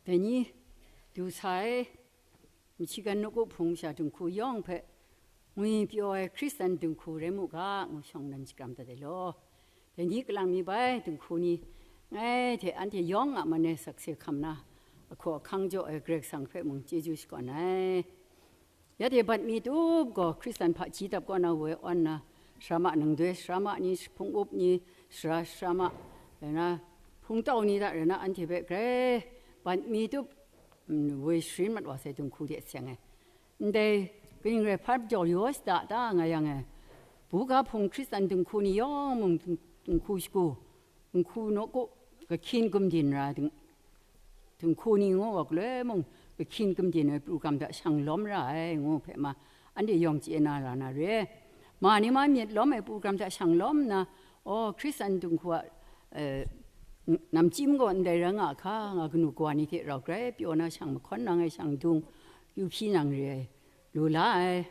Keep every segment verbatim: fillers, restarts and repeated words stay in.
Dai ni du sa ai, Michigan nawku hpung masha dinghku yawng hpe ngwi pyaw ai Hkristan dinghku rai mu ga, ngu shawng nan shakram dat ai law. Dai ni kalang mi bai dinghku ni ngai hte anhte yawng a man e sakse hkam na, ahkaw ahkang jaw ai Karai Kasang hpe mung chyeju shakawn ai. Ya de bat mi tup gaw Hkristan hpaji dap kaw na woi awn na, sara ma nang doi sara ma ni, hpung up ni, sara sara ma rai na, hpung tau ni hta rai na, anhte hpe grai bat mi tup, mm, woi sharin mat wa sai dinghku de seng ai. Ndai kaning rai hpat jaw yaw shada ta nga yang e, buga hpung Hkristan dinghku ni yawng mung dinghku shagu, dinghku nawku, kahkyin gumdin ra ding, dinghku ni ngu wa galoi mung, kahkyin gumdin ai pru gam hta shang lawm ra ai, ngu hpe ma, anhte yawng chye na ra na re. Ma ni ma myit lawm ai pru gam hta shang lawm nna, aw, Hkristan dinghku a, eh, namchyim gaw ndai rai nga hka, nga kanu kawa ni hte rau grai pyaw na shang mahkawn nang ai shang dung, yu hpyi nang re ai, lu la ai.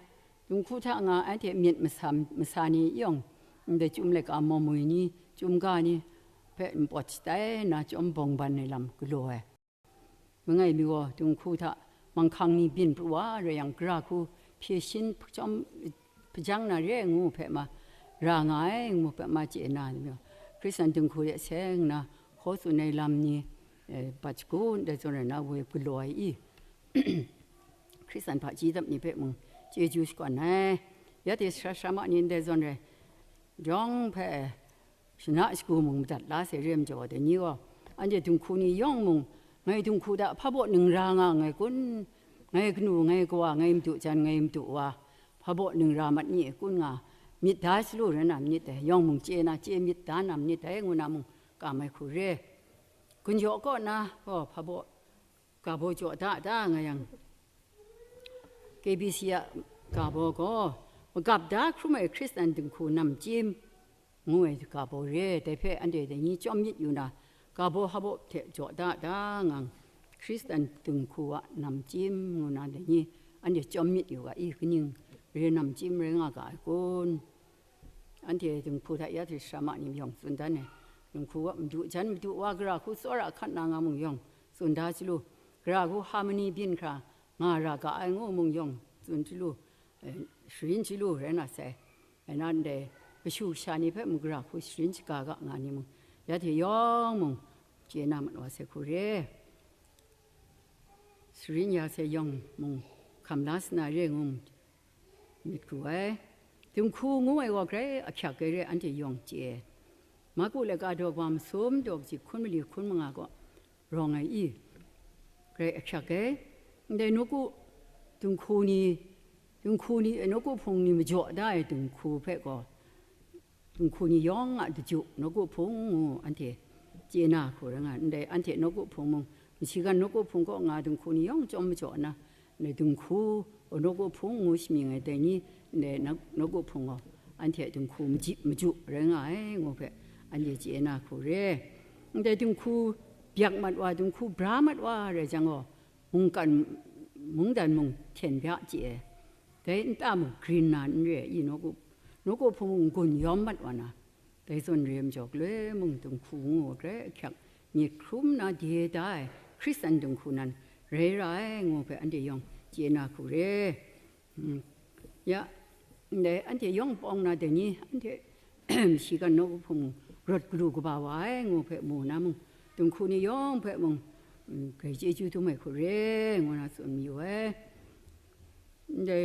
Dinghku hta nga anhte myit masa, masa ni yawng, ndai chyum laika mamui ni, chyum ga ni hpe npawt shatai na chyawm bawng ban ai lam galaw ai. Langai mi gaw dinghku hta manghkang ni byin pru wa rai yang, gara hku hpye shin hpachyawm hpajang na re ai ngu hpe ma, ra nga ai ngu hpe ma chye na, Hkristan dinghku de seng na hkaw tsun ai lam ni, eh, bat shagu ndai zawn rai na woi galaw ai i, Hkristan hpaji dap ni hpe mung chyeju shakawn ai. Ya de sara sara ma ni ndai zawn rai jawng hpe shana shagu mung madat la sai re ai majaw, dai ni gaw, anhte dinghku ni yawng mung, ngai dinghku hta hpa baw ning ra nga nngai kun? Ngai kanu, ngai kawa, ngai madu jan, ngai madu wa, hpa baw ning ra mat ni kun nga myit da salu rai na manit dai, yawng mung chye na, chye myit da na manit dai, ngu na mung kam ai hku re. Gun jaw kaw na gaw hpa baw ga baw jaw da da nga yang, K B C a ga baw gaw, magap da hkrum ai Hkristan dinghku namchyim ngu ai ga baw re, dai hpe anhte dai ni chyawm myit yu na, ga baw hpa baw hte jaw da da ngang, Hkristan dinghku a namchyim ngu na dai ni anhte chyawm myit yu ga i, kaning re namchyim rai nga ga ai kun? Anhte dinghku hta ya hte sara ma ni yawng tsun dan ai. Dinghku wa madu jan madu wa gara hku tsawra hkat na nga mung yawng tsun da chyalu, gara hku harmony byin hkra nga ra ga ai ngu mung yawng tsun chyalu, eh, sharin chyalu rai na sai. Rai na ndai kashu kasha ni hpe mung gara hku sharin shaga ga nga ni mung, ya hte yawng mung chye na mat wa sai hku re. Sharin ya sai yawng mung hkam la sa na re ngu myit hku ai. Dinghku ngu ai gaw grai ahkyak ai re, anhte yawng chye ai. Marku laika daw kaba masum daw kaji hkun mali hkun manga gaw rawng ai i, grai ahkyak ai. Ndai nawku dinghku ni, dinghku ni, nawku hpung ni majaw da ai dinghku hpe gaw, dinghku ni yawng a daju nawku hpung ngu anhte chye na hku rai nga, ndai anhte nawku hpung mung, Michigan nawku hpung kaw nga dinghku ni yawng chyawm majaw nna, ndai dinghku nawku hpung ngu shamying ai dai ni, ndai na-, nawku hpung gaw anhte dinghku maji, maju rai nga ai ngu hpe anhte chye na hku re. Ndai dinghku byak mat wa, dinghku bra mat wa rai jang gaw, mungkan, mungdan mung hten bya chye ai. Dai nta mung grin na n re ai, i nawku, nawku hpung mung n-gun yawm mat wa na, dai zawn re ai majaw, galoi mung dinghku ngu ai grai ahkyak myit hkrum na de da ai Hkristan dinghku nan rai ra ai ngu hpe anhte yawng chye na hku re. Mm. Ya, ndai anhte yawng pawng na dai ni, anhte Michigan nawku hpung mung rawt galu kaba wa ai ngu hpe mu na mung, dinghku ni yawng hpe mung, mm, grai chyeju dum ai hku re, ngu na tsun mayu ai. Ndai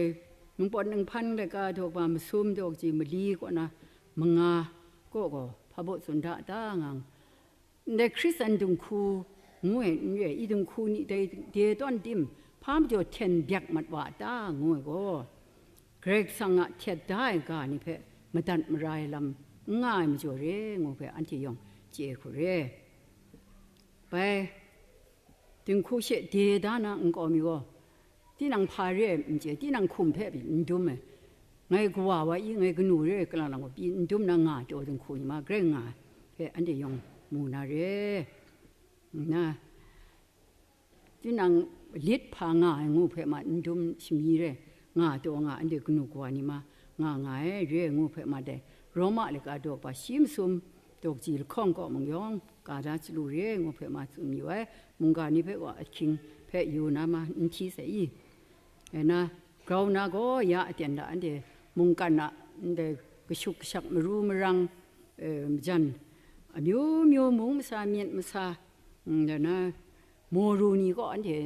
ningpawt ninghpan laika daw kaba masum daw kaji mali kaw na manga kaw gaw hpa baw tsun da ta ngang, ndai Hkristan dinghku ngu ai n re ai, i dinghku ni dai de tawn tim hpa majaw hten byak mat wa ta ngu ai gaw, Karai Kasang a htet da ai ga ni hpe madat mara ai lam n nga ai majaw re ngu hpe anhte yawng chye hku re. Bai, dinghku she de da na nkau mi gaw, tinang hpa re ai n chye, tinang hkum hpe pyi n dum ai. Ngai kawa wa i, ngai kanu re ai kalang lang gaw pyi n dum na nga ai taw dinghku ni ma grai nga ai hpe anhte yawng mu na re. Nna, tinang lit hpa nga ai ngu hpe ma n dum shami re, nga ai taw nga anhte kanu kawa ni ma nga nga ai re ai ngu hpe ma dai Roma laika daw kaba shi masum daw kaji lahkawng kaw mung yawng, ka da chyalu re ngu hpe ma tsun yu ai, mungga ni hpe wa ahkying hpe yu na ma n hti sai i? Ngai na, grau na gaw ya aten hta anhte mungkan a ndai kashuk kashak maru marang, eh, majan amyu myu mung masa myit masa, mm, dan na, Moru ni gaw anhte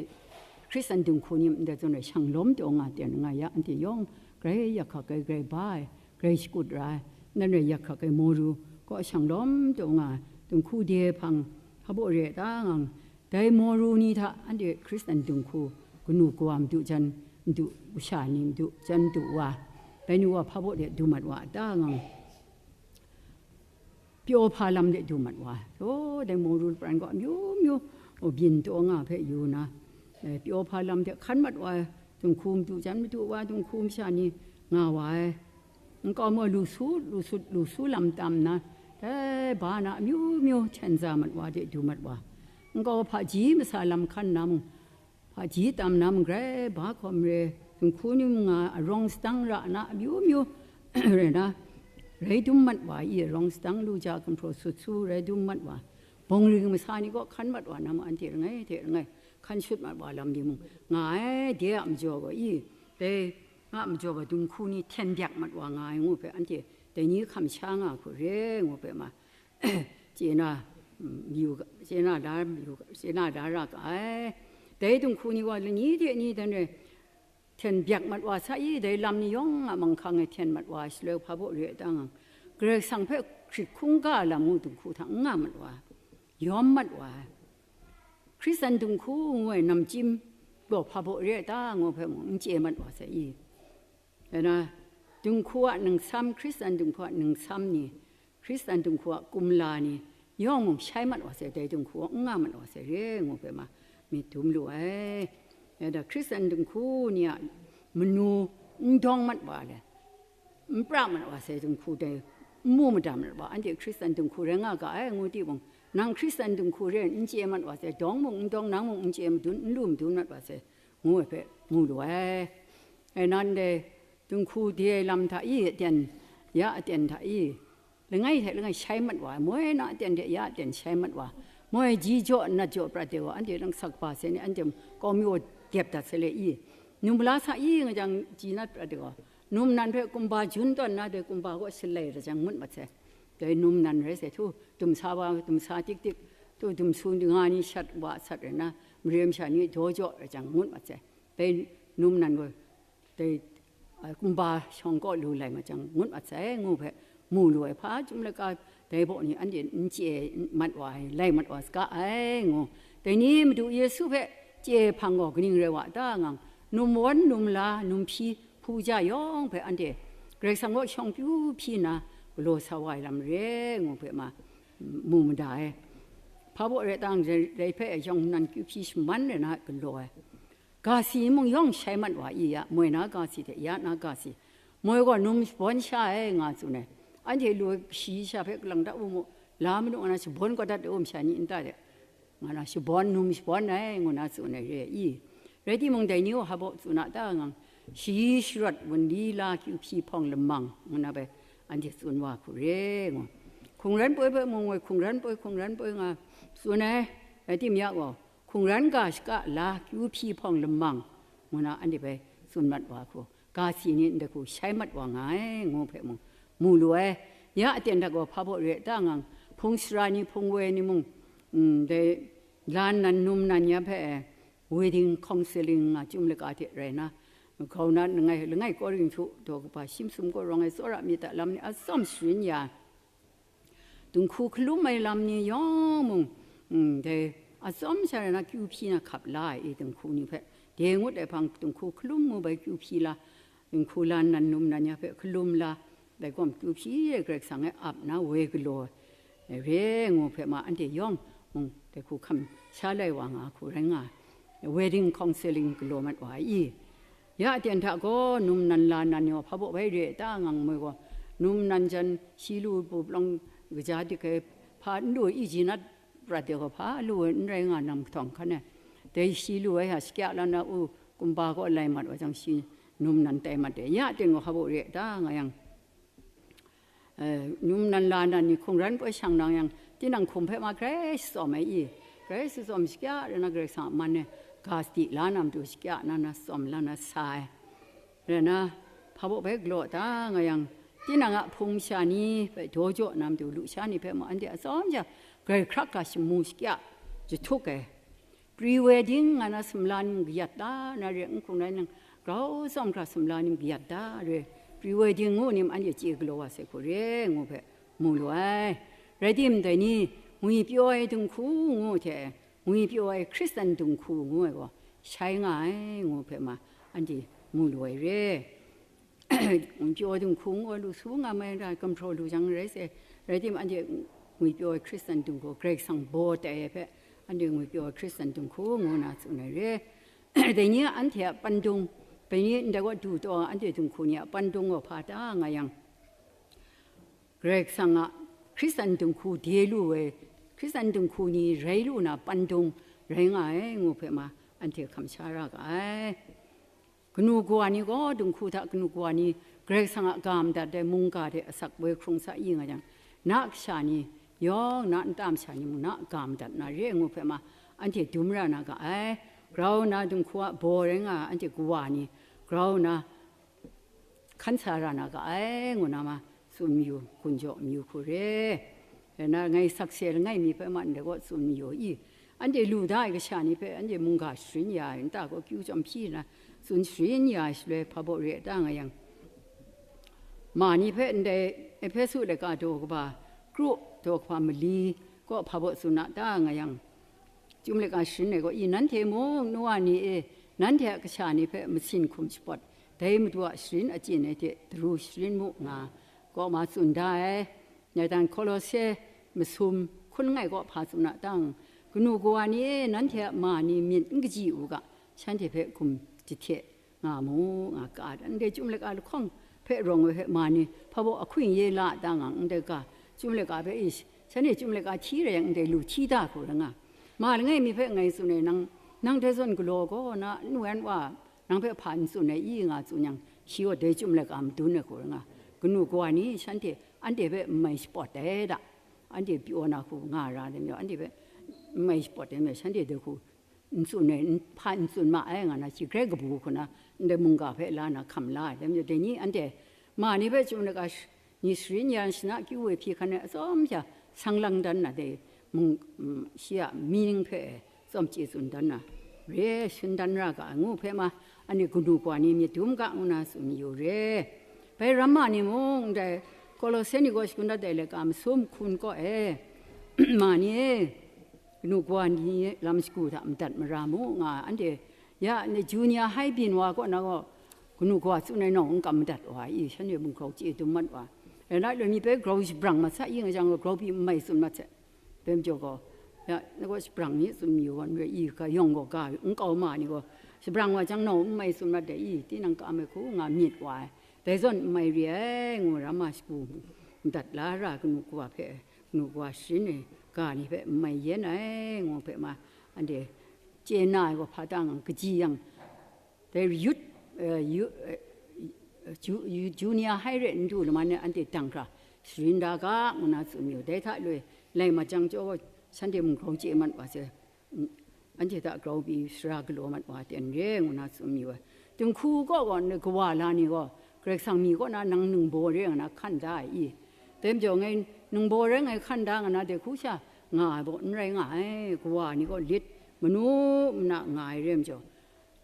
Hkristan dinghku ni ndai zawn rai shang lawm taw nga ten nga ya, anhte yawng grai yak hkak ai, grai ba ai, grai shakut ra ai, nan rai yak hkak ai Moru gaw shang lawm taw nga ai, dinghku de hpang hpa baw re ai ta ngang, dai Moru ni hta anhte Hkristan dinghku kanu kawa madu jan madu, kasha ni madu jan madu wa, dai ni wa hpa baw de du mat wa a ta ngang, pyaw hpa lam de du mat wa ai. Law, dai Moru lapran gaw amyu myu, o, byin taw nga hpe yu na, eh, pyaw hpa lam de hkan mat wa ai, dinghku madu jan madu wa, dinghku masha ni nga wa ai. Nkau maw lu su, lu sut, lu su lam tam na, dai ba na amyu myu hten za mat wa de du mat wa. Nkau hpaji masa lam hkan na mung, hpaji tam na mung grai ba hkawm re, dinghku ni mung nga arawng sadang ra na amyu myu rai na, rai dum mat wa i, arawng sadang lu ja gumhpraw sut su rai dum mat wa, bawng ring masa ni gaw hkan mat wa na mung anhte langai hte langai hkan shut mat wa lam ni mung nga ai, de a majaw gaw i, dai nga a majaw gaw dinghku ni hten byak mat wa nga ai ngu hpe anhte dai ni hkam sha nga hku re ngu hpe ma, chye na, mm, yu ga, chye na da, yu ga, chye na da ra ga ai. Dai dinghku ni wa lani de ni dan re, hten byak mat wa sa i, dai lam ni yawng a manghkang e hten mat wa ai shaloi hpa baw re ai ta ngang, Karai Kasang hpe hkrit hkungga lam ngu dinghku hta n nga mat wa, yawm mat wa ai. Hkristan dinghku ngu ai namchyim gaw hpa baw re ai ta ngu hpe mung n chye mat wa sai i? Dai na, dinghku a ningsam, Hkristan dinghku a ningsam ni, Hkristan dinghku a kumla ni yawng mung shai mat wa sai, dai dinghku gaw n nga mat wa sai re ngu hpe ma myit dum lu ai. Dai da Hkristan dinghku ni a manu n dawng mat wa le, n pra mat wa sai dinghku dai, n mu mada mat wa, anhte Hkristan dinghku rai nga ga ai ngu timung, nang Hkristan dinghku re n chye mat wa sai, dawng mung n dawng, nang mung n chye madun, n lu madun mat wa sai, ngu ai hpe mu lu ai. E nan dai dinghku de ai lam hta i aten, ya aten hta i, langai hte langai shai mat wa ai, moi na aten hte ya aten shai mat wa, moi ji jaw nat jaw prat de wa, anhte nang sak ba sai ni, anhte kawmi wa dep dat sai le i, num la sa i nga jang ji nat prat de wa, num nan hpe kumba jun tawn na dai kumba kaw shalai ra jang ngut mat sai. Dai num nan rai sai htu, dumsa wa, dumsa tik tik, htu dumsu nga ni shat wa sat rai na, mare masha ni daw jaw ra jang ngut mat sai. Dai num nan gaw, dai, a, kumba shawng kaw lu lai ma jang ngut mat sai ngu hpe mu lu ai, hpa chyum laika dai baw ni anhte n chye mat wa ai, lai mat wa saga ai ngu. Dai ni Madu Yesu hpe chye hpang gaw kaning rai wa ta ngang, num wan, num la, num hpyi, hpu ja yawng hpe anhte Karai Kasang kaw shawng pyu hpyi na galaw sa wa ai lam re ngu hpe ma, mu mada ai. Hpa baw rai tang, dai hpe yawng nan kyu hpyi shaman rai na galaw ai. Ga si mung yawng shai mat wa i ya, moi na ga si hte ya na ga si, moi gaw num shabawn sha ai nga tsun ai. Anhte lu ai shi sha hpe kalang da u mu, la manu nga na shabawn kau dat u masha ni nta de, nga na shabawn num shabawn ai ngu na tsun ai re i? Rai timung, dai ni gaw hpa baw tsun a ta ngang, shayi sharawt wunli la kyu hpyi hpawng lamang ngu na bai anhte tsun wa hku re ngu. Hkungran poi hpe mung woi, hkungran poi, hkungran poi nga tsun ai, rai tim ya gaw, hkungran ga shaka la kyu hpyi hpawng lamang ngu na anhte bai tsun mat wa hku, ga si ni ndai hku shai mat wa nga ai ngu hpe mung mu lu ai. Ya aten hta gaw hpa baw re ai ta ngang, hpung sara ni, hpung woi ni mung, mm, dai la nnan num nnan ya hpe wedding counseling nga chyum laga hte rai na, grau na langai, langai Korinhtu daw kaba shi masum gaw rawng ai tsawra myit a lam ni atsawm sharin ya, dinghku hkalum ai lam ni yawng mung, mm, dai atsawm sha rai na kyu hpyi na hkap la ai i, dinghku ni hpe, de ngut ai hpang dinghku hkalum mu bai kyu hpyi la, dinghku la nnan num nnan ya hpe hkalum la, dai gaw kyu hpyi e Karai Kasang e ap na woi galaw ai re ngu hpe ma anhte yawng mung dai hku hkam sha lai wa nga hku rai nga ai. Wedding counseling galaw mat wa ai i? Ya aten hta gaw num nan la nan ni gaw hpa baw bai re ai ta ngang, moi gaw num nan jan shi lu bup lawng kaja dik ai, hpa n lu ai i, ji nat prat de gaw hpa lu ai n rai nga nam kahtawng hkan e, dai shi lu ai hta shakya la na u, kumba kaw lai mat wa jang shi num nan tai mat de, ya aten gaw hpa baw re ai ta nga yang, eh, num nan la nan ni hkungran poi shang nang yang, tinang hkum hpe ma grai shatsawm ai i, grai shatsawm shakya rai na, Karai Kasang a man e ga sadi la na matu shakya na, na shatsawm la na sa ai. Rai na, hpa baw bai galaw da nga yang, tinang a hpung sha ni hpe daw jaw na matu lusha ni hpe mung anhte atsawm sha grai hkrak ga shamu shakya jahtuk ai. Pre-wedding nga na sumla ni mung kayat da na re, n hkungran nang grau tsawm hkra sumla ni mung kayat da re, pre-wedding ngu ni mung anhte chye galaw wa sai hku re ngu hpe mu lu ai. Rai tim, dai ni ngwipyaw ai dinghku ngu hte ngwipyaw ai Hkristan dinghku ngu ai gaw shai nga ai ngu hpe ma anhte mu lu ai re. Ngwipyaw dinghku ngu ai lu su nga mai ra, gumhpraw lu jang rai sai, rai tim, anhte ngwipyaw ai Hkristan dinghku, Karai Kasang baw tai ai hpe, anhte ngwipyaw ai Hkristan dinghku ngu na tsun ai re. Dai ni a anhte a pandung, dai ni ndai gaw du taw ai anhte dinghku ni a pandung gaw hpa ta nga yang, Karai Kasang a Hkristan dinghku de lu ai, Hkristan dinghku ni rai lu na pandung rai nga ai ngu hpe ma anhte hkam sha ra ga ai. Kanu kawa ni gaw, dinghku hta kanu kawa ni Karai Kasang a ga madat ai mungga hte asak woi hkrung sa i nga jang, na kasha ni yawng, na nta masha ni mung na ga madat na re ai ngu hpe ma anhte dum ra na ga ai. Grau na dinghku a baw rai nga ai anhte kawa ni grau na hkan sa ra na ga ai, ngu na ma tsun mayu, gun jaw mayu hku re. Rai na, ngai sakse langai mi hpe ma ndai gaw tsun mayu i, anhte lu da ai kasha ni hpe anhte mungga sharin ya ai nta gaw kyu chyawm hpyi na, tsun sharin ya ai shaloi, hpa baw re a ta nga yang, ma ni hpe ndai Ehpesu laika daw kaba kru, daw kaba mali kaw hpa baw tsun a ta nga yang, Chyum laika sharin ai gaw, i, nanhte mung, nu wa ni e, nanhte a kasha ni hpe masin hkum shapawt, dai Madu a sharin achyin ai hte daru sharin mu, nga kaw ma tsun da ai. Ngai dan Hkolose masum hkun langai kaw hpa tsun a tang, kanu kawa ni e, nanhte a ma ni myit n kaji u ga, shanhte hpe hkum jahte nga mu, nga ka ai. Ndai Chyum laika lahkawng hpe rawng ai hpe ma ni hpa baw ahku htingye la a ta nga, ndai ga Chyum laika hpe, ish, shanhte Chyum laika hti rai yang, ndai lu hti da hku rai nga. Ma langai mi hpe ngai tsun ai, nang, nang dai zawn galaw gaw na, n wan wa, nang hpe hpa n tsun ai i, nga tsun yang, shi gaw dai Chyum laika madun ai hku rai nga. Kanu kawa ni shanhte, anhte hpe n mai shapawt ai da, anhte pyaw na hku nga ra ai majaw, anhte hpe n mai shapawt ai majaw, shanhte dai hku n tsun ai, n, hpa n tsun ma ai, nga na, shi grai kabu hku na, ndai mungga hpe la na hkam la ai. Dai majaw, dai ni anhte ma ni hpe Chyum laika sh-, ni sharin ya, shana kyu woi hpyi hkan ai atsawm sha sang lang dan na, dai mung, mm, shi a meaning hpe tsawm chye tsun dan na re, shun dan ra ga ai ngu hpe ma, anhte kanu kawa ni myit dum ga ngu na tsun mayu re. Bai ramma ni mung, ndai Hkolose ni gaw shakun dat ai laika masum hkun kaw e, ma ni e, kanu kawa ni lam shagu hta madat mara mu, nga anhte ya, ni junior high byin wa kaw na gaw, kanu kawa tsun ai nawng n kam madat wa i, shanhte mung grau chye dum mat wa. Rai na, loi mi bai grau shabrang mat sa i nga jang gaw, grau pyi n mai tsun mat se. Dai majaw gaw, ya, na gaw shabrang ni tsun mayu gaw, n rai i, ga yawng gaw ga, n kau ma ni gaw, shabrang wa jang nawng n mai tsun mat dai i, tinang kam ai hku nga myit wa ai. Dai zawn n mai re ai, ngu, ramma shagu madat la ra, kanu kawa hpe, kanu kawa sharin ai ga ni hpe n mai yen ai, ngu hpe ma, anhte chye na ai gaw hpa ta nga, kaji yang, dai youth, eh, yu-, eh, ju-, yu-, junior high re n du laman e anhte dang hkra sharin da ga, ngu na tsun mayu. Dai hta loi lai mat jang chyawm gaw, shanhte mung grau chye mat wa se, mm, anhte hta grau pyi sara galaw mat wa ten re, ngu na tsun mayu ai. Dinghku kaw gaw, ndai kawa la ni gaw, Karai Kasang mi kaw na nang ningbaw re nga na hkan da ai i? Dai majaw, ngai ningbaw rai ngai hkan da nga na, dai hku sha nga ai baw n rai nga ai, kawa ni gaw lit manu mana nga ai re majaw,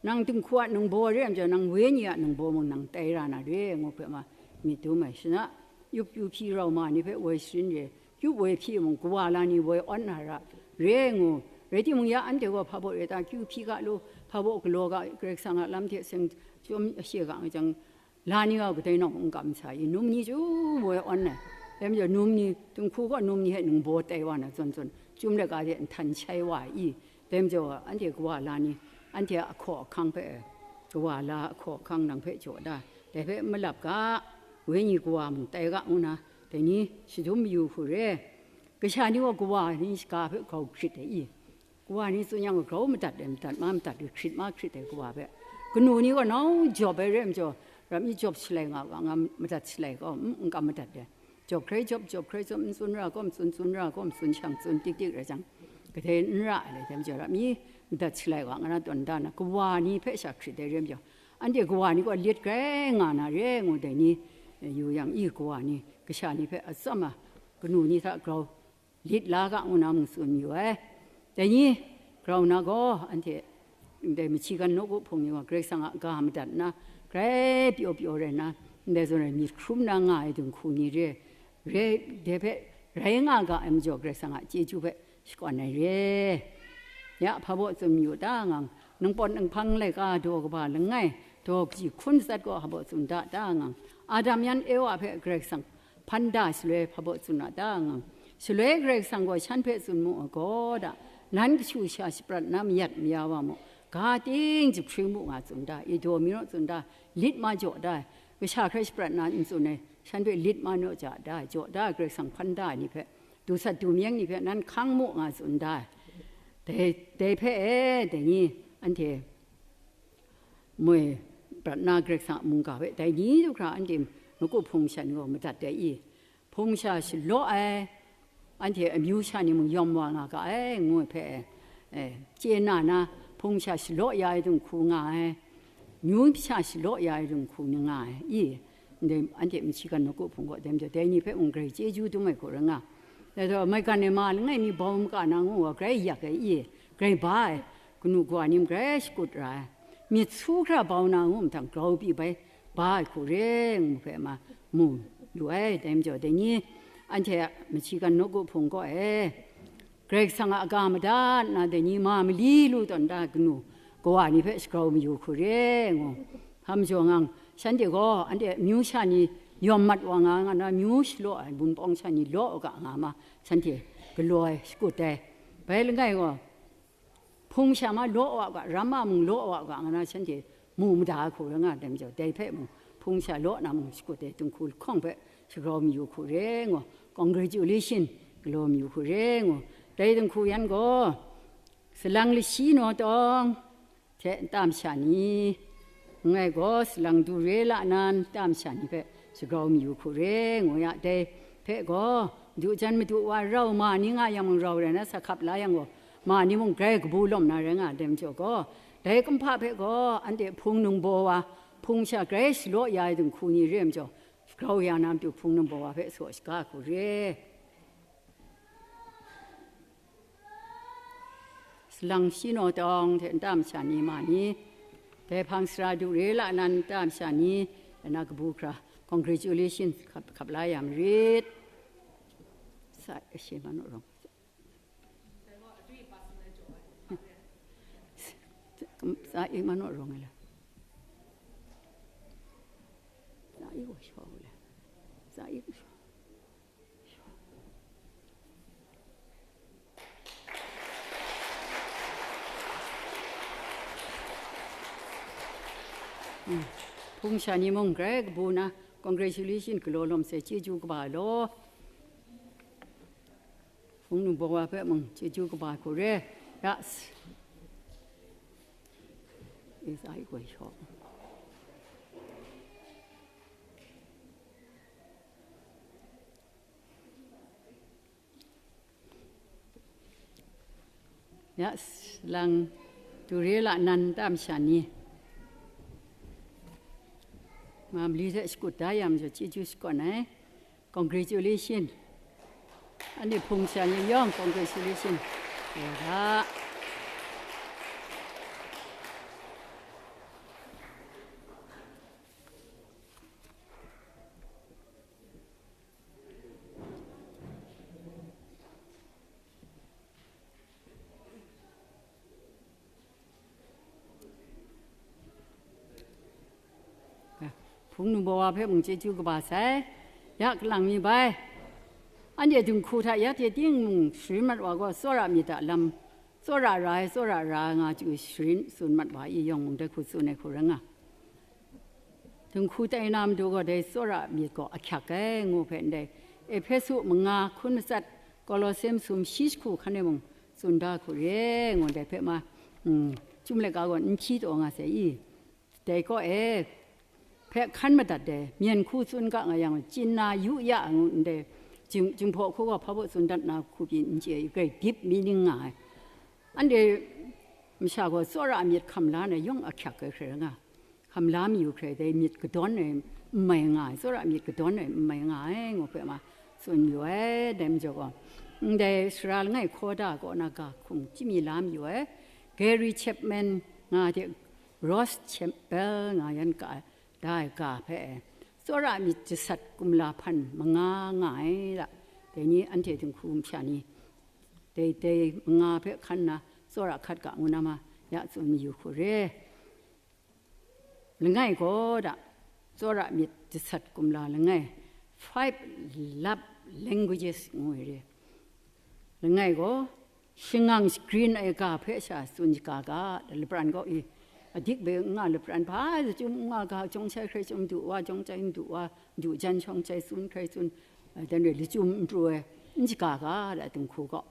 nang dinghku a ningbaw re ai majaw, nang wenyi a ningbaw mung nang tai ra na re, ngu hpe ma myit dum ai. Shana, yup yu hpyi rau ma ni hpe woi sharin re, yup woi hpyi mung, kawa la ni woi awn na ra re, ngu. Rai timung, ya anhte gaw hpa baw re ta, kyu hpyi ga lu, hpa baw galaw ga, Karai Kasang a lam hte seng chyawm shega nga jang, la ni gaw kadai nawng n kam sa i, num ni chyum woi awn ai. Dai majaw, num ni, dinghku gaw num ni hte ningbaw tai wa na zawn zawn, Chyum laika hte nhtan shai wa ai i? Dai majaw, anhte kawa la ni, anhte a ahkaw ahkang hpe, kawa la ahkaw ahkang nang hpe jaw da, dai hpe n malap ga, wenyi kawa mung tai ga, ngu na, dai ni shadum mayu hku re. Kasha ni gaw kawa ni shaga hpe grau hkrit ai i? Kawa ni tsun yang, grau madat ai, madat ma madat ai, hkrit ma hkrit ai kawa hpe. Kanu ni gaw nau jawp ai re majaw, rap mi jawp shalai nga ga, nga madat shalai gaw, n, n kam madat ai. Jawp hkrai jawp, jawp hkrai jawp, n tsun ra gaw, n tsun, tsun ra gaw, n tsun shang tsun, tik tik rai jang, kadai n ra ai, dai majaw ra, mi madat shalai wa nga na tawn da na, kawa ni hpe sha hkrit ai re majaw, anhte kawa ni gaw lit grai nga na re ngu, dai ni, eh, yu yang, i kawa ni, kasha ni hpe atsam a, kanu ni hta grau lit la ga ngu na mung tsun yu ai. Dai ni, grau na gaw, anhte ndai machyi gan nawku hpung ni gaw Karai Kasang a ga madat nna, grai pyaw pyaw rai nna, ndai zawn rai myit hkrum na nga ai dinghku ni re, re, dai hpe rai nga ga ai majaw, Karai Kasang a chyeju hpe shakawn ai re. Ya, hpa baw tsun mayu ta ngang, ningpawt ninghpang laika daw kaba langai, daw kaji hkun matsat gaw hpa baw tsun da ta ngang, Adam yan Ewa hpe Karai Kasang hpan da shaloi hpa baw tsun a ta ngang, shaloi Karai Kasang gaw shan hpe tsun mu ai gaw da, nan kashu sha shaprat na mayat maya wa mu, ga ting jahpring mu nga tsun da, i daw mi naw tsun da, lit ma jaw da, kasha hkrai shaprat na n tsun ai, shan hpe lit ma naw ja da, jaw da, Karai Kasang hpan da ai ni hpe, dusat dumyeng ni hpe nan hkang mu nga tsun da. Dai, dai hpe e, dai ni, anhte moi prat na Karai Kasang a mungga hpe, dai ni du hkra anhte nawku hpung sha ni gaw madat ai i? Hpung sha shalaw ai, anhte amyu sha ni mung yawm wa nga ga ai, ngu ai hpe, e, chye na na, hpung sha shalaw ya ai dinghku nga ai, myu sha shalaw ya ai dinghku ni nga ai, i? Ndai anhte machyi gan nawku hpung gaw, dai majaw, dai ni hpe mung grai chyeju dum ai hku rai nga. Dai gaw, maigan ai ma langai mi bau maka na ngu wa, grai yak ai, i? Grai ba ai, kanu kawa ni mung grai shakut ra ai, myit su hkra bau na ngu mahtang, grau pyi bai ba ai hku re ngu hpe ma mu lu ai. Dai majaw, dai ni, anhte a machyi gan nawku hpung gaw e, Karai Kasang a ga madat na, dai ni ma mali lu tawn da ai kanu kawa ni hpe shagrau mayu hku re ngu. Hpa majaw ngang, shanhte gaw anhte amyu sha ni yawm mat wa nga, nga na, myu shalaw ai, bun pawng sha ni law u ga nga ma, shanhte galaw ai, shakut ai. Bai langai gaw, hpung sha ma law wa u ga, ram ma mung law wa u ga, nga na, shanhte mu mada ai hku rai nga ai majaw, dai hpe mung hpung sha law na mung shakut ai dinghku lahkawng hpe shagrau mayu hku re ngu, congratulation galaw mayu hku re ngu, dai dinghku yan gaw, salang lashi naw tawng hte nta masha ni, ngai gaw salang du re la nan nta masha ni hpe shagrau mayu hku re ngu ya, dai hpe gaw, du jan madu wa rau ma ni nga yang mung rau rai na, sa hkap la yang gaw, ma ni mung grai kabu lawm na rai nga ai dai majaw gaw, dai kumhpa hpe gaw anhte hpung ningbaw wa, hpung sha grai shalaw ya ai dinghku ni re ai majaw, grau ya na matu hpung ningbaw wa hpe saw shaga hku re. Salang shi naw tawng hte nta masha ni ma ni, dai hpang sara du re la nan nta masha ni, na kabu hkra, congratulations, hkap, hkap la ya marit. Sa, ashe ma naw rawng. Sa, e ma naw rawng e la. Sa, e wa shaw le. Sa, e wa shaw. Hpung sha ni mung grai kabu na, congratulation galaw lawm sai, chyeju kaba law. Hpung ningbaw wa hpe mung chyeju kaba hku re. Ya. Is ai goi shaw. Ya, salang du re la nan nta masha ni, ma mali hte shakut da ya majaw, chyeju shakawn ai. Congratulation. Anhte hpung sha ni yawng, congratulation. Ya. Hpung ningbaw wa hpe mung chyeju kaba sai, ya kalang mi bai. Anhte dinghku hta ya hte ting mung sharin mat wa gaw, tsawra myit a lam, tsawra ra ai, tsawra ra ai nga chyu sharin tsun mat wa i yawng mung dai hku tsun ai hku rai nga. Dinghku tai na matu gaw dai tsawra myit gaw ahkyak ai ngu hpe ndai Ehpesu manga hkun matsat, Kolose masum shi jahku hkan e mung tsun da hku re ngu, dai hpe ma, mm, Chyum laika gaw n hpyi taw nga sai i? Dai kaw e, Hpe hkan madat ai, myen hku tsun ga nga yang, chyin na yu ya ai ngu ndai, jing-, jinghpaw hku gaw hpa baw tsun dat na hku pyi n chye ai, grai deep meaning nga ai. Anhte masha gaw tsawra a myit hkam la na yawng ahkyak ai hkrai nga, hkam la mayu hkrai dai myit kadawn ai n mai nga ai, tsawra a myit kadawn ai n mai nga ai ngu hpe ma tsun yu ai, dai majaw gaw, ndai sara langai hkaw da kaw na ga hkum chyami la mayu ai, Gary Chapman nga hte Ross Campbell nga yan ka ai, da ai ga hpe, tsawra myit jasat kumla hpan manga nga ai la, dai ni anhte dinghku masha ni, dai dai manga hpe hkan na tsawra hkat ga ngu na ma, ya tsun mayu hku re. Langai gaw da, tsawra myit jasat kumla langai, five love languages ngu ai re. Langai gaw, shangang shagrin ai ga hpe sha tsun shaga ga, lapran gaw i, adik bai n nga lapran hpa, lachyum n nga ga, jawng shai hkrai jawng du wa, jawng chyai n du wa, du jan shawng chyai tsun hkrai tsun, dan re lachyum n pru ai, n shaga ga, la dinghku gaw.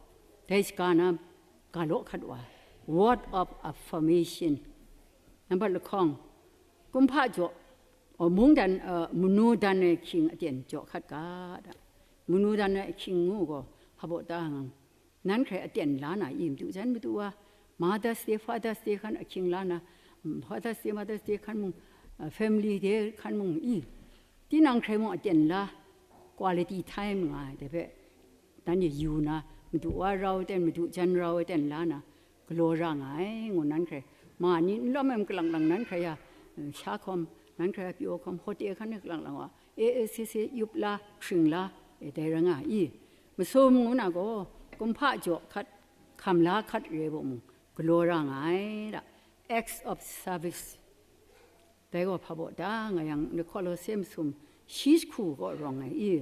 Dai shaga na, ga law hkat wa, word of affirmation. Nambat lahkawng, kumhpa jaw, o, mungdan, eh, manu dan ai hkying aten jaw hkat ga, da. Manu dan ai hkying ngu gaw, hpa baw ta ngang, nan hkrai aten la na i, madu jan madu wa, Mother's Day, Father's Day hkan ahkying la na, mm, Father's Day, Mother's Day hkan mung, uh, Family Day hkan mung i, tinang hkrai mung aten la, quality time nga ai, dai hpe, nanhte yu na, madu wa rau ai ten, madu jan rau ai ten la na, galaw ra nga ai, ngu nan hkrai, ma ni n lawm ai makalanglang nan hkrai ya, uh, sha hkawm, nan hkrai ya pyaw hkawm, hote hkan ni kalanglang wa, e e se se yup la, hkring la, e dai ra nga i. Masum ngu na gaw, kumhpa jaw hkat, hkam la hkat re ai baw mung, galaw ra nga ai da. Acts of service. Dai gaw hpa baw da nga yang, Kolose masum shi jahku gaw rawng ai i.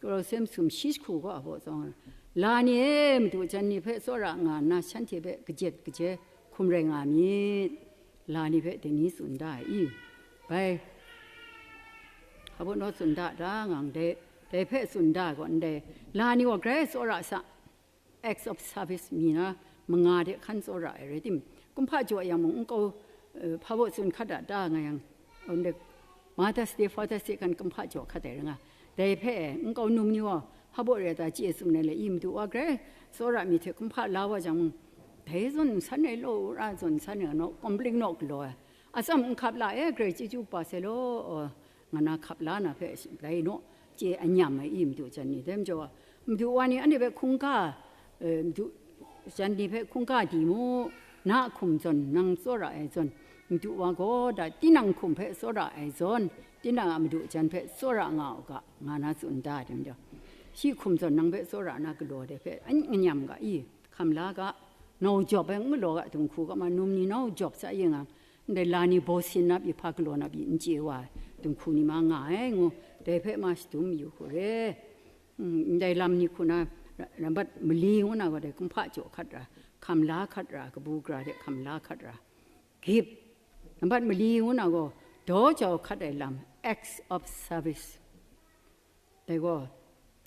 Kolose masum shi jahku gaw a baw tsawng ai. La ni e, madu jan ni hpe tsawra nga nna, shanhte hpe kajet kaje hkum rai nga myit. La ni hpe dai ni tsun da ai i. Bai, hpa baw naw tsun da da ngang dai, dai hpe tsun da gaw ndai, la ni gaw grai tsawra sa, acts of service mi na, manga de hkan tsawra ai rai tim, kumhpa jaw yang mung nkau, eh, hpa baw tsun hkat da da nga yang, ndai Mother's Day, Father's Day hkan kumhpa jaw hkat ai rai nga. Dai hpe nkau num ni gaw, hpa baw rai ta chye tsun ai le, i madu wa grai tsawra mi hte kumhpa la wa jang mung, dai zawn nsan ai law, ra zawn nsan ai naw, kawmbling naw galaw ai. Atsam n hkap la e, grai chyeju kaba sai law, nga na hkap la na hpe, dai naw, chye anyam ai i madu jan ni, dai majaw, madu wa ni anhte hpe hkungga, eh, madu jan ni hpe hkungga di mu, na hkum zawn nang tsawra ai zawn, madu wa gaw da tinang hkum hpe tsawra ai zawn, tinang a madu jan hpe tsawra nga u ga, nga na tsun da, dai majaw, shi hkum zawn nang hpe tsawra na galaw de hpe, an anyam ga i, hkam la ga, nau jawp ai n galaw ga, dinghku ga ma, num ni nau jawp sa ye nga, ndai la ni baw sin na pyi, hpa galaw na pyi, n chye wa ai dinghku ni ma nga ai ngu, dai hpe ma shadum yu hku re. Mm, ndai lam ni hku na, ra-, nambat mali ngu na gaw dai kumhpa jaw hkat ra, hkam la hkat ra, kabu gara de hkam la hkat ra, gip. Nambat mali ngu na gaw, daw jau hkat ai lam, acts of service. Dai gaw,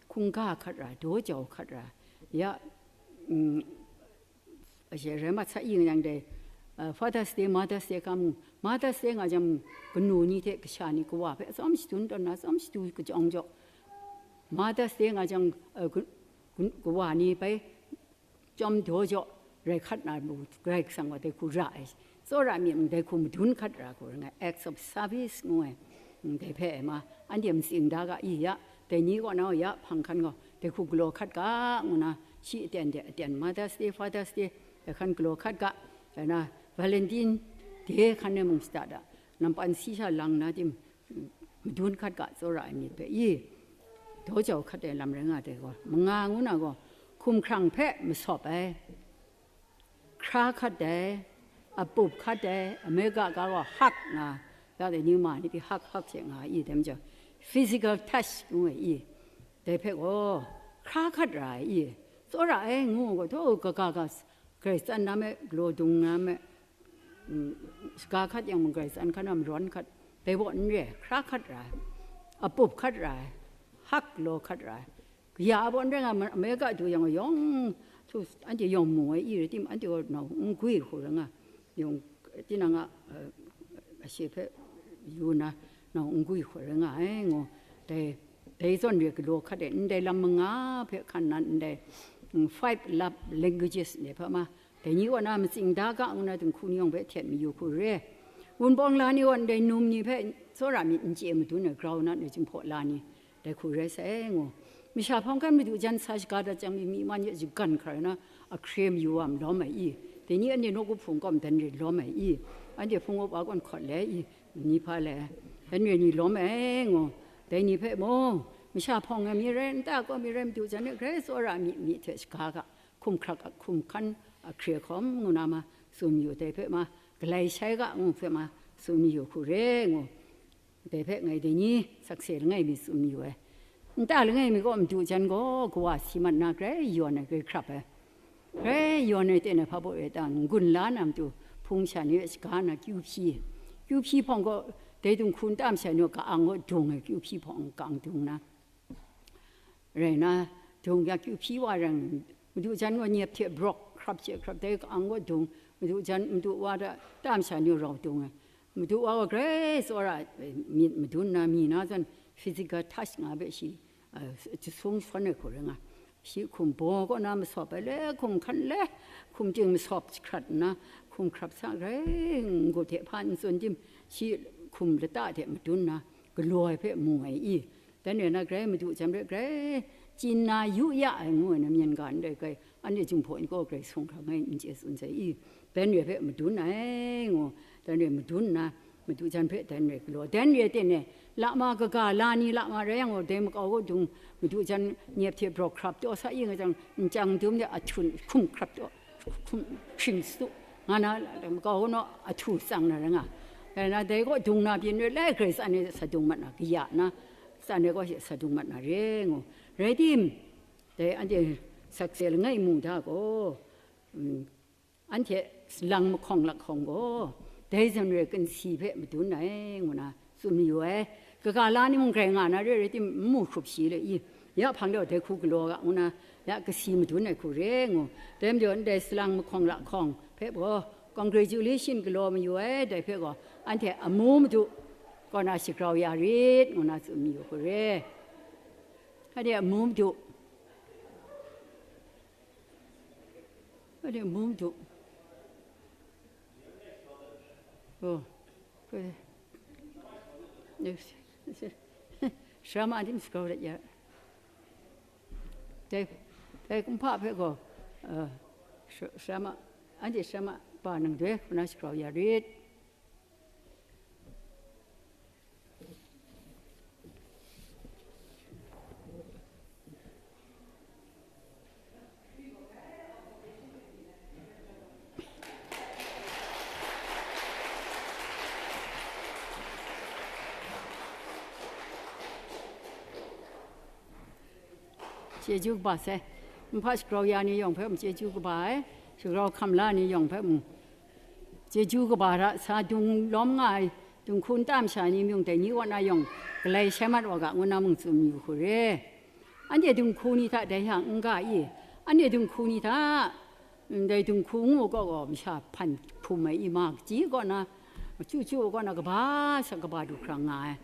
hkungga hkat ra, daw jau hkat ra, ya, mm, ashe rai mat sa i nga yang dai, uh, Father's Day, Mother's Day hkan mung, Mother's Day nga jang, kanu ni hte kasha ni kawa hpe atsawm shadun tawn na, atsawm shadu kajawng jaw, Mother's Day nga jang, uh, ku-, ku-, kawa ni bai, chyawm daw jaw rai hkat na bu, Karai Kasang gaw dai hku ra ai, tsawra myit mung dai hku madun hkat ra hku rai nga ai, acts of service ngu ai, mm, dai hpe ai ma, anhte matsing da ga i ya, dai ni kaw na ya, hpang hkan gaw dai hku galaw hkat ga, ngu na, shi aten de aten, Mother's Day, Father's Day, dai hkan galaw hkat ga, dai na, Valentine Day hkan e mung shada da, nampan si sha lang na tim, madun hkat ga tsawra ai myit hpe i, daw jau hkat ai lam rai nga ai gaw, manga ngu na gaw, hkumhkrang hpe masawp ai, hkra hkat ai, apup hkat ai, America ga gaw hug nga, ya dai ni ma ni pyi hug hug hte nga i, dai majaw, physical touch ngu ai i, dai hpe gaw, hkra hkat ra ai i, tsawra ai ngu gaw, daw kaga ga, Karai tsan na me, galaw dung na me, mm, shaga hkat yang mung Karai tsan hkan na marawn hkat, dai baw n re, hkra hkat ra ai, apup hkat ra ai, hug law hkat ra ai. Kaya a baw n rai nga, America du yang yawng, su, anhte yawng mu ai i rai tim, anhte gaw nau n gwi hku rai nga, yawng, tinang a, eh, ashe hpe yu na, nau n gwi hkoi rai nga ai, ngu, dai, dai zawn re galaw hkat e, ndai lam manga hpe hkan nan ndai, mm, five love languages ndai hpe ma, dai ni kaw na matsing da ga ngu na dinghku ni yawng hpe htet mayu hku re. Wunpawng la ni kaw ndai num ni hpe tsawra myit n chye madun ai grau na ndai jinghpaw la ni, dai hku rai sai, ngu. Masha hpawng kan madu jan sa shaga dat jang mi, myi man ya shagan hkra na, ahkre mayu wa malawm ai i? Dai ni anhte nawku hpung kaw madan re lawm ai i? Anhte hpung up wa gawn hkawt le i? Ni hpa le? Dan re ni lawm ai, ngu. Dai ni hpe mung, masha hpawng ai mi rai, nta kaw mi rai, madu jan e grai tsawra mi, mi hte shaga ga, hkum hkrak a hkum hkan ahkre hkawm ngu na ma tsun mayu, dai hpe ma, galai shai ga ngu hpe ma tsun mayu hku re, ngu. Dai hpe ngai dai ni sakse langai mi tsun mayu ai. Nta langai mi gaw madu jan gaw kawa si mat na grai yawn ai, grai hkrap ai. Grai yawn ai ten ai hpa baw e ta, n-gun la na matu hpung sha ni hpe shaga na kyu hpyi. Kyu hpyi hpawng gaw, dai dinghku nta masha ni gaw ka-ang gaw dung ai, kyu hpyi hpawng ka-ang dung na. Rai na, dung ya kyu hpyi wa rai, madu jan gaw nyep hte brawk, hkrap she hkrap, dai ka-ang gaw dung, madu jan, madu wa da, ta masha ni rau dung ai. Madu wa gaw grai tsawra, eh, myit madun na, mi na zawn physical touch nga hpe shi, eh, jasung shawn ai hku rai nga. Shi hkum baw kaw na masawp ai le, hkum hkan le, hkum ting masawp jahkrat nna, hkum hkrap sa grai n-gu hte hpa n tsun tim, shi hkum lata hte madun na, galaw ai hpe mu ai i? Dan re na grai madu jan hpe grai chyin na yu ya ai ngu ai na, myen ga ndai grai, anhte jinghpaw ni gaw grai sung hkra ngai n chye tsun sai i? Dan re hpe madun ai, ngu, dan re madun nna, madu jan hpe dan re galaw. Dan re ten e, lama kaga la ni lama rai yang gaw, dai makau kaw dung, madu jan nyep hte brawk hkrap taw sa i nga jang, nchyang dum de ahtu hkum hkrap taw, hkum hpring satu, nga na, makau kaw naw ahtu tsang na rai nga. Rai na, dai kaw dung na byin re lai, grai tsan e sa dung mat na, kaya na, tsan e gaw shi sa dung mat na re ngu. Rai tim, dai anhte sakse langai mung da gaw, mm, anhte salang mahkawng lakhkawng gaw, dai zawn re kansi hpe madun ai, ngu na tsun mayu ai. Kaga la ni mung grai nga na re, rai tim, n mu hkrup shi le i? Ya hpang de dai hku galaw ga, ngu na, ya kasi madun ai hku re ngu. Dai majaw ndai salang mahkawng lakhkawng hpe gaw, congratulation galaw mayu ai, dai hpe gaw, anhte amu madu kaw na shagrau ya rit, ngu na tsun mayu hku re. Anhte amu madu, anhte amu madu. Oh, shama tim shagrau dat ya. Dai, dai kumhpa hpe gaw, eh, sha-, shama, anhte shama ba nang doi hku na shagrau ya rit. Chyeju kaba sai. Nhpa shagrau ya ni yawng hpe mung chyeju kaba ai, shagrau hkam la ni yawng hpe mung chyeju kaba hta sa dung lawm nga ai, dinghku nta masha ni mung dai ni kaw na yawng galai shai mat wa ga, ngu na mung tsun mayu hku re. Anhte dinghku ni hta dai hta n-ga i? Anhte dinghku ni hta, ndai dinghku ngu gaw gaw masha hpan hpum ai i? Ma kaji kaw na, chyu chyu kaw na kaba sa kaba du hkra nga ai.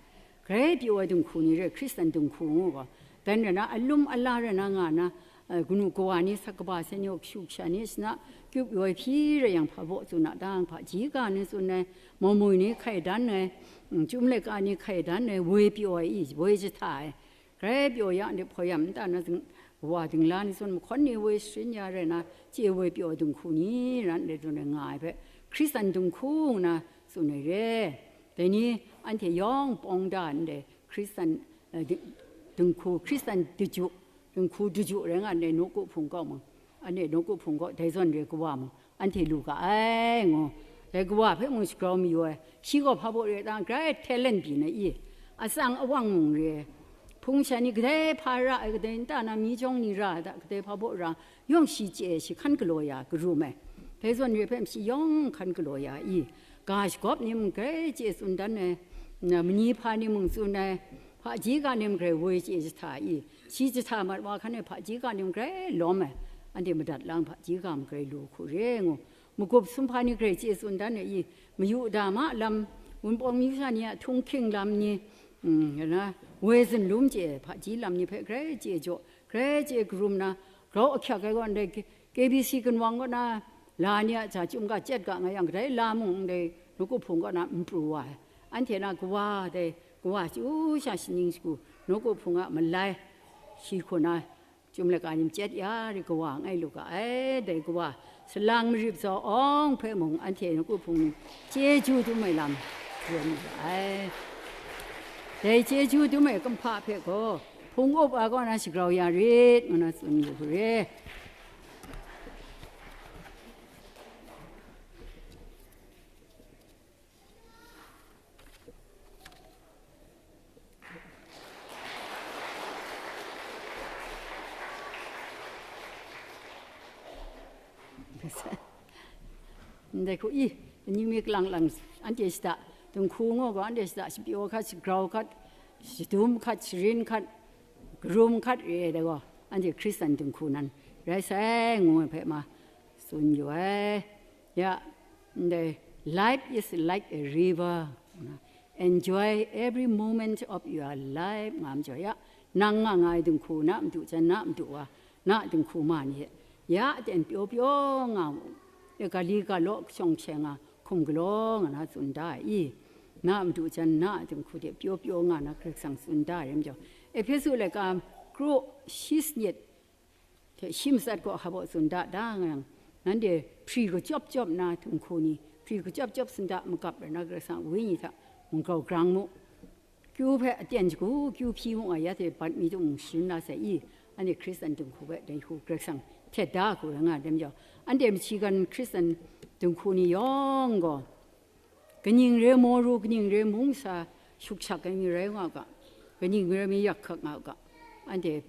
Grai pyaw ai dinghku ni re, Hkristan dinghku ngu gaw, dan rai na, alum ala rai na nga na, eh, kanu kawa ni, sa kaba sai ni, kashu kasha ni, shana kyup yawai hpyi rai yang, hpa baw tsun a dang, hpaji ga ni tsun ai, maumwi ni hkai dan ai, mm, chyum laika ni hkai dan ai, woi pyaw ai i, woi jahta ai, grai pyaw ya, ndai hpawt yam nta na zing-, wa dingla ni zawn, mahkawn ni woi sharin ya rai na, chye woi pyaw ai dinghku ni ran rai dun ai nga ai hpe, Hkristan dinghku ngu na tsun ai re. Dai ni anhte yawng pawng da ndai Hkristan, eh, di-, dinghku, Hkristan daju, dinghku daju rai nga ndai nawku hpung kaw mung, anhte nawku hpung kaw dai zawn re kawa mung, anhte lu ga ai, ngu. Dai kawa hpe mung shagrau mayu ai. Shi gaw hpa baw re ai ta, grai talent byin ai i? Atsang awang mung re ai. Hpung sha ni kadai hpa ra ai, kadai nta na mi jawng ni ra ai ta, kadai hpa baw ra, yawng shi chye ai, shi hkan galaw ya, karum ai. Dai zawn re hpe shi yawng hkan galaw ya i? Ga shagawp ni mung grai chye tsun dan ai, na, mani hpa ni mung tsun ai, hpaji ga ni mung grai woi chye jahta i? Shi jahta mat wa hkan e hpaji ga ni mung grai lawm ai, anhte madat lang hpaji ga mung grai lu hku re ngu. Magup sumhpa ni grai chye tsun dan ai i? Mayu da ma lam, Wunpawng myu sha ni a htunghking lam ni, mm, na, woi zunlum chye hpaji lam ni hpe grai chye jaw, grai chye karum na, grau ahkyak ai gaw ndai K-, K B C gunwang kaw na la ni a hta chyum ga chyet ga nga yang, kadai la mung ndai nawku hpung kaw na n pru wa ai. Anhte na kawa dai, kawa chyu sha shaning shagu, nawku hpung a malai, shi hku na, Chyum laika ni chyet ya ri kawa ngai lu ga ai, dai kawa salang marip zaw awng hpe mung anhte nawku hpung ni chyeju dum ai lam rawt lu ga ai. Dai chyeju dum ai kumhpa hpe gaw hpung up ai kaw na shagrau ya rit, ngu na tsun yu hku re. Ndai hku i, ni mi kalang lang, anhte shada, dinghku ngu gaw, anhte shada, shapyaw hkat, shagrau hkat, shadum hkat, sharin hkat, karum hkat re ai dai gaw, anhte Hkristan dinghku nan rai sai, ngu ai hpe ma tsun yu ai. Ya, ndai, "Life is like a river. Enjoy every moment of your life," nga ai majaw, ya, nang nga nga ai dinghku, na madu jan, na madu wa, na dinghku ma ni, ya aten pyaw pyaw nga mu, e, gali galaw shawng hpye nga, hkum galaw nga na tsun da ai i? Na madu jan, na dinghku de pyaw pyaw nga na Karai Kasang tsun da ai rai majaw, Ehpesu laika kru shi sanit hte shi matsat gaw hpa baw tsun da da nga yang, nanhte hpri kachyawp chyawp na dinghku ni, hpri kachyawp chyawp sinda magap rai na Karai Kasang a wenyi hta munggrau grang mu. Kyu hpe aten shagu, kyu hpyi mu nga, ya hte bat mi tung sharin la sai i? Anhte Hkristan dinghku hpe dai hku Karai Kasang htet da hku rai nga ai majaw, anhte machyi gan Hkristan dinghku ni yawng gaw, kaning re maw ru, kaning re mung sa shukshak ai mi rai nga u ga, kaning re mi yak hkak nga u ga, anhte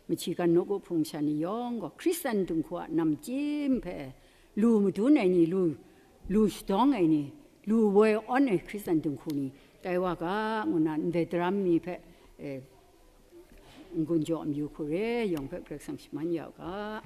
machyi gan nawku hpung sha ni yawng gaw Hkristan dinghku a namchyim hpe lu madun ai ni, lu, lu shadawng ai ni, lu woi awn ai Hkristan dinghku ni tai wa ga, ngu na ndai daram mi hpe, e, n-gun jaw n-yu hku re, yawng hpe Karai Kasang shaman ya u ga.